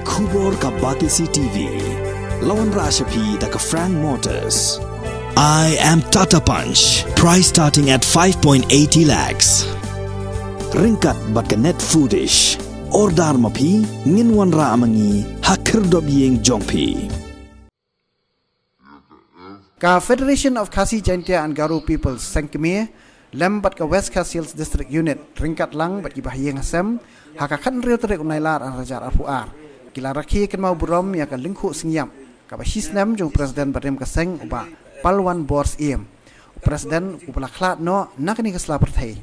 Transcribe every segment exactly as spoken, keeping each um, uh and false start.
Khubor ka Batesi T V. La wanrah sha phi da ka Frank Motors. I am Tata Punch. Price starting at five point eighty lakhs. Ryngkat bad ka Net Foodish. Order ma phi, ngin wanrah ma ngi ha khyrdop ïing jong phi. Ka Federation of Khasi Jaintia and Garo Peoples Seng Kmie lem bad ka West Khasi Hills District Unit ryngkat lang bad ki bahaïing hasem, ha ka khathynriew tarik u Nailar ar hajar arphew ar, ki la rakhe kynmaw burom ïa ka lyngkhuh sngewïap kaba shisnem jong u President barim ka seng, u Bah Palwan Bor Syiem, u President uba la khlad noh na kane ka sla pyrthei.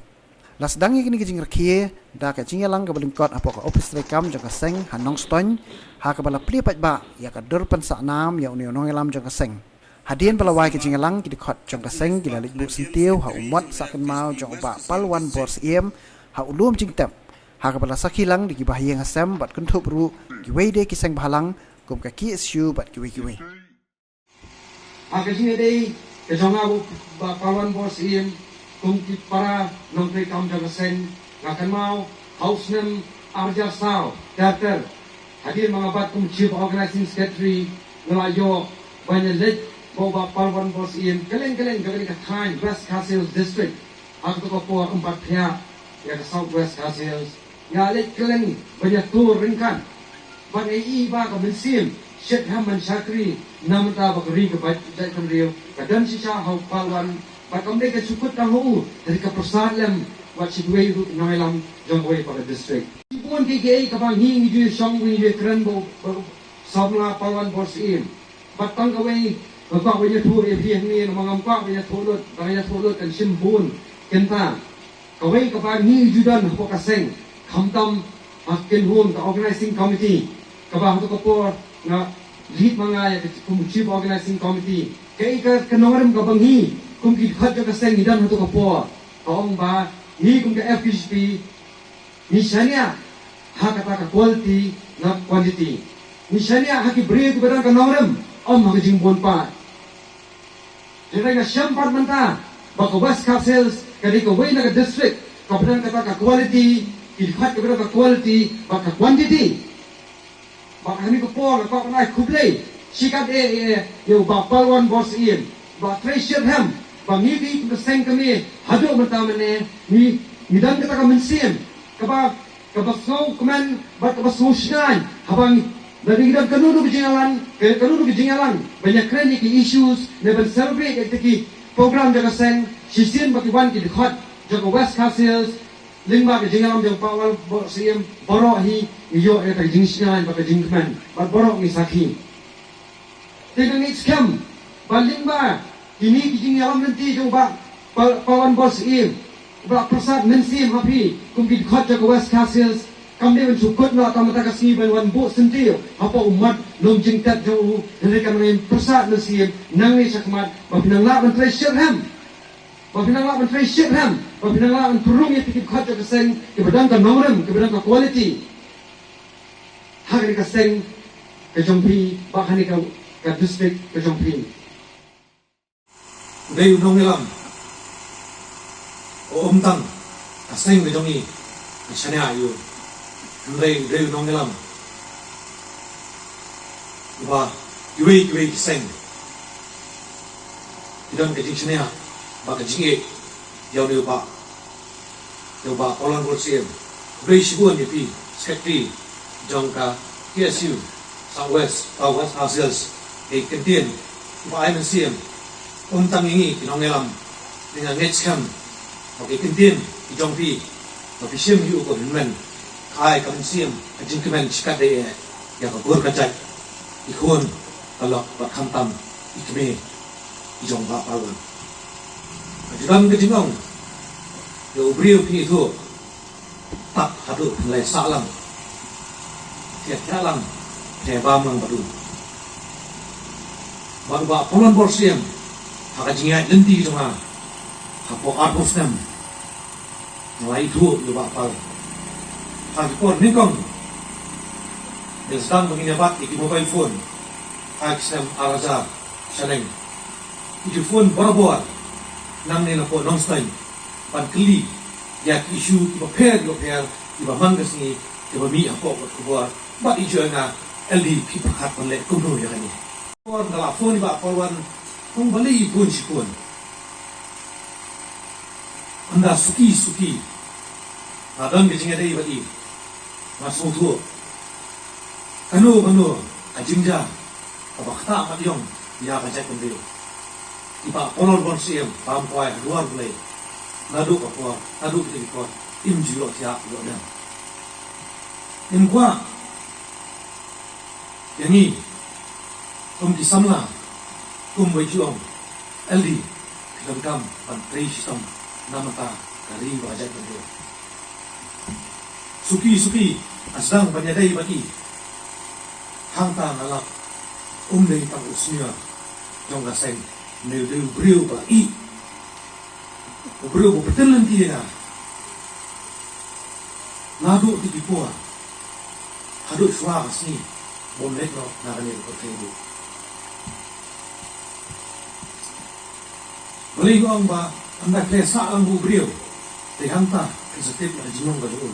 La sdang ïa kane ka jingrakhe da ka jingïalang kaba lyngkot hapoh ka ophis treikam jong ka seng ha Nongstoiñ, ha kaba la plie paidbah ïa ka dur pynsah nam ïa une u nongïalam jong ka seng. Hadien ba la wai ka jingïalang, ki dkhot jong ka seng ki la leit buh syntiew ha u mot sah kynmaw jong u Bah Palwan Bor Syiem ha u lum jingtep, ha kaba la sakhi lang da ki bahaïing hasem bad kynthup ruh kiwei de ki seng bhalang kum ka K S U bad kiwei kiwei. Ha ka jingïadei ka jong nga bad u Bah Palwan Bor Syiem kum ki para nongtreikam jong ka seng, nga kynmaw ha u snem ar hajar saw ter ter, hadien ba nga bat kum Chief Organizing Secretary, nga la ïoh ban ïaleit bad u Bah Palwan Bor Syiem kylleng kylleng ka kane ka thaiñ West Khasi Hills District. Ha kato ka por ym pat phiah ïa ka South West Khasi Hills. Nga leit kylleng ban ïatur ryngkat ban ïohi ba ka mynsiem shitrhem ban shakri na bynta ba ka ri kaba jait bynriew ka don shisha ha u Palwan, bad kam dei ka shu kut tang ha u, hynrei ka pyrsad lem bad shi kiwei ruh ki nongïalam jong kawei pat ka district. Shibun kiei kiei kaba ngi ngi ju ïashong, ngi ju ïakren bad u, bad u samla Palwan Bor Syiem. Bad tang kawei nga kwah ban ïathuh ïa phi hangne, namar ngam kwah ban ïathuh lut, ba nga ïathuh lut kan shim bun kynta. Kawei kaba ngi ju don hapoh ka seng, khamtam ha kynhun ka organizing committee, kaba hato ka por nga lead ma nga ïa ka kum chief organizing committee. Kaei ka, ka nongrim kaba ngi kum ki dkhot jong ka seng ngi don hato ka por, ka ong ba ngi kum ka F K J P ngi shaniah ha kata ka quality, not quantity. Ngi shaniah ha ki briew kiba don ka nongrim, ym ha ka jingbun paid. Hynrei nga shem pat mynta ba ka West Khasi Hills ka dei kawei na ka district kaba don kata ka quality, ki dkhot kiba don ka quality bad ka quantity. Bad ha kane ka por nga kwah ban ai khublei shikatdei ïa u Bah Palwan Bor Syiem, ba trei shitrhem ba ngi ki kum ka seng kmie haduh mynta mynne ngi, ngi don kata ka mynsiem kaba, kaba sngewkmen bad kaba sngewshngaiñ haba ngi, lada ngi don kano kano ka jingïalang, ka, kano kano ka jingïalang ban ïakren ïa ki issues ne ban celebrate ïa kita ki program jong ka seng, shisien ba ki wan ki dkhot jong ka West Khasi Hills, lyngba ka jingïalam jong u Bah Palwan Bor Syiem, baroh hi ngi ïoh ïa ka jingshngaiñ bad ka jingkmen bad baroh ngi sakhi. Te nga ngeit skhem ba lyngba kine ki jingïalam lynti jong u Bah Pal-, Palwan Bor Syiem, u Bah, pyrsad mynsiem ha phi kum ki dkhot jong ka West Khasi Hills. Kam dei ban shu kut noh tang mynta ka sngi ban wan buh syntiew hapoh u mot lum jingtep jong u, hynrei kan nang pyrsad mynsiem nangne shakhmat ba phi nang lah ban trei shitrhem. Ba phi nang lah ban trei shitrhem, ba phi nang lah ban pynrung ïa ki dkhot jong ka seng kiba don ka nongrim, kiba don ka quality ha kane ka seng ka jong phi, bad ha kane ka, ka district ka jong phi. U dei u nongïalam, ym tang ka seng ka jong ngi ka shaniah ïa u, hynrei u dei u nongïalam uba kiwei kiwei ki seng ki don ka jingshaniah bad ka jingïeit ïa une u Bah, ïa u Bah Palwan Bor Syiem. Khublei shibun ïa phi, Secretary jong ka K S U South West, South West Khasi Hills, ka kyntien uba ai mynsiem, ym tang ïa ngi ki nongïalam, hynrei nga ngeit skhem ba ka kyntien ka jong phi ba phi shim ïa u ko hynmen, ka ai ka mynsiem ka jingkmen shikatdei ïa ka kur ka jait, ki khun ka lok bad khamtam i kmie i jong u Bah Palwan. Ka ju don ka jingong, ïa u briew phi ithuh, tap haduh phin leit sah lang, thiah thiah lang, thiah bam lang bad u. Bad u Bah Palwan Bor Syiem, ha ka jingïaid lynti jong nga hapoh arphew snem, nga la ithuh ïa u Bah Pal ha ki por nyngkong. Dei sdang ba ngin ïa bat ïa ki mobile phone ha ki snem ar hajar shaneng, i ju phone barabor nangne napoh Nongstoiñ ban kylli ïa ki issue kiba pher kiba pher, kiba man ka sngi, kiba mih hapoh ka khubor, bad i ju ong ïa nga L D phi pyrkhat ban leh kumno ïa kane. Por nga la phone ïa i Bah Palwan, ong balei i phone shipon. Ynda suki suki nga don ka jingïadei bad i, nga sngewthuh kano kano ka jingjia kaba ktah ka ïong ïa ka jaitbynriew. I Bah Palwan Borsiem bam kwai ha duar Blei. Naduh ka por, naduh kata ka por, im ju ïoh thiah ïoh dem. Im kwah ïa ngi kum ki samla, kum wei ju ong, L D, ki donkam ban trei shitom na ka bynta ka ri bad ka jaitbynriew. Suki suki nga sdang ban ïadei bad i. Hangta nga lap um dei tang u senior jong ka seng, ne u dei u briew ba i, u briew ba pynlong lynti ïa nga. Naduh kata ka por haduh shuwa ka sngi bym leit noh na kane ka pyrthei ruh. Balei nga ong ba ynda khlem sah lang bad u briew, te hangta ka sa tip ïa ka jinglong ka jong u.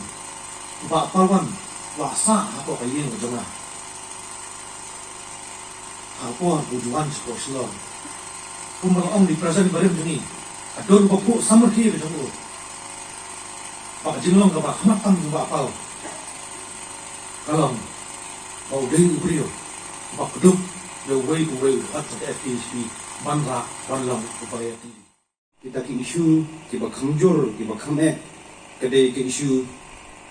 U Bah Palwan u la sah hapoh ka ïing ka jong nga ha ka por ba u ju wan shapoh Shillong. Kumba la ong na i president barim jong ngi, ka dur ba phuh samrkhie ka jong u, ba ka jinglong kaba khmat tam jong u Bah Pal ka long ba u dei u briew uba kdup ïa uwei pa uwei u dkhot jong ka F K J G P ban rah ban long uba ïa T V. Kita ki issue kiba kham jur, kiba kham eh, ka dei ka issue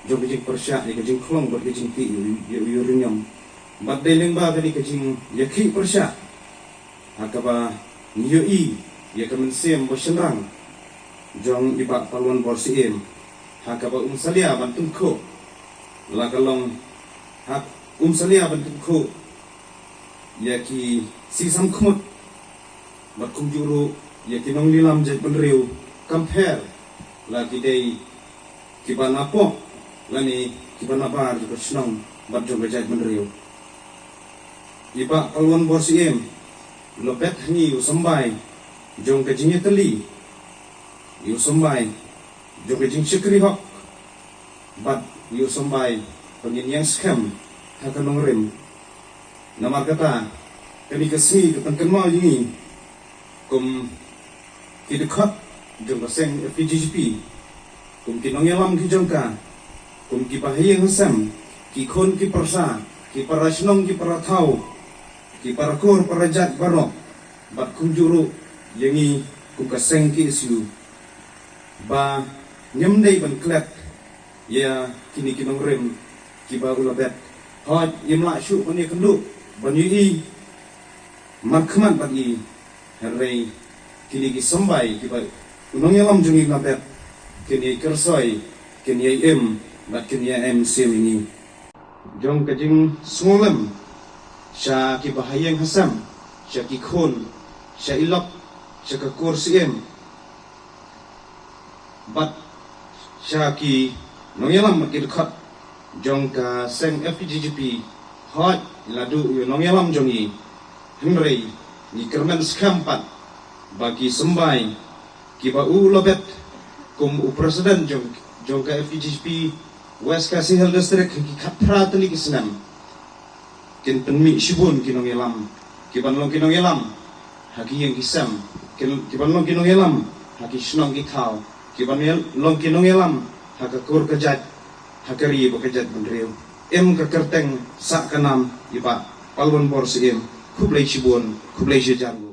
jong ka jingpyrshah ïa ka jingkhlong bad ka jingtih ïa u, ïa u uranium. Bad dei lyngba ka dei ka jingïakhih pyrshah ha kaba ngi ïohi ïa ka mynsiem ba shynrang jong i Bah Palwan Borsiem, ha kaba um salia ban tyngkhuh, la ka long, ha, um salia ban tyngkhuh ïa ki sisam khmut bad kumjuh ruh ïa ki nongleit lam jaitbynriew, kam pher la ki dei kiba napoh lane kiba nabar jong ka shnong bad jong ka jaitbynriew. I Bah Palwan Borsiem u la bet ha ngi ïa u symbai jong ka jingïatylli, ïa u symbai jong ka jingshakri hok, bad ïa u symbai ba ngin ïeng skhem ha ka nongrim. Namar kata, kane ka sngi ka pynkynmaw ïa ngi kum ki dkhot jong ka seng F K J G P, kum ki nongïalam ki jong ka, kum ki bahaïing hasem, ki khun ki pyrsa, ki para shnong ki para thaw, ki para kur para jait baroh, bad kumjuh ruh ïa ngi kum ka seng K S U, ba ngim dei ban klet ïa kine ki nongrim kiba u la bet. Hooid, ngim lah shuh ban ïakynduh ban ïohi markhmat bad i, hynrei kine ki symbai kiba u nongïalam jong ngi u la bet, kin ïai kyrsoi, kin ïai im bad kin ïai im shim ïa ngi. Jong ka jingsngewlem sha ki bahaïing hasem, sha ki khun, sha i lok, sha ka kur syiem, bad sha ki nongïalam bad ki dkhot jong ka seng F K J G P, hooid, la duh ïa u nongïalam jong ngi, hynrei ngi kyrmen skhem pat ba ki symbai kiba u la bet kum u president jong, jong ka F K J G P West Khasi Hills District ha ki khatphra tylli ki snem, kin pynmih shibun ki nongïalam, kiban long ki nongïalam ha ki ïing ki sem, kin, kiban long ki nongïalam ha ki shnong ki thaw, kiban ïa-, long ki nongïalam ha ka kur ka jait, ha ka ri bad ka jaitbynriew. Em ka kyrteng sah ka nam i Bah Palwan Borsiem. Khublei shibun, khublei shihajar nguh.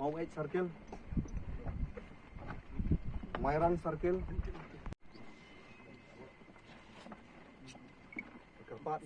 Maweit Circle, Mairang Circle, Kyrpad.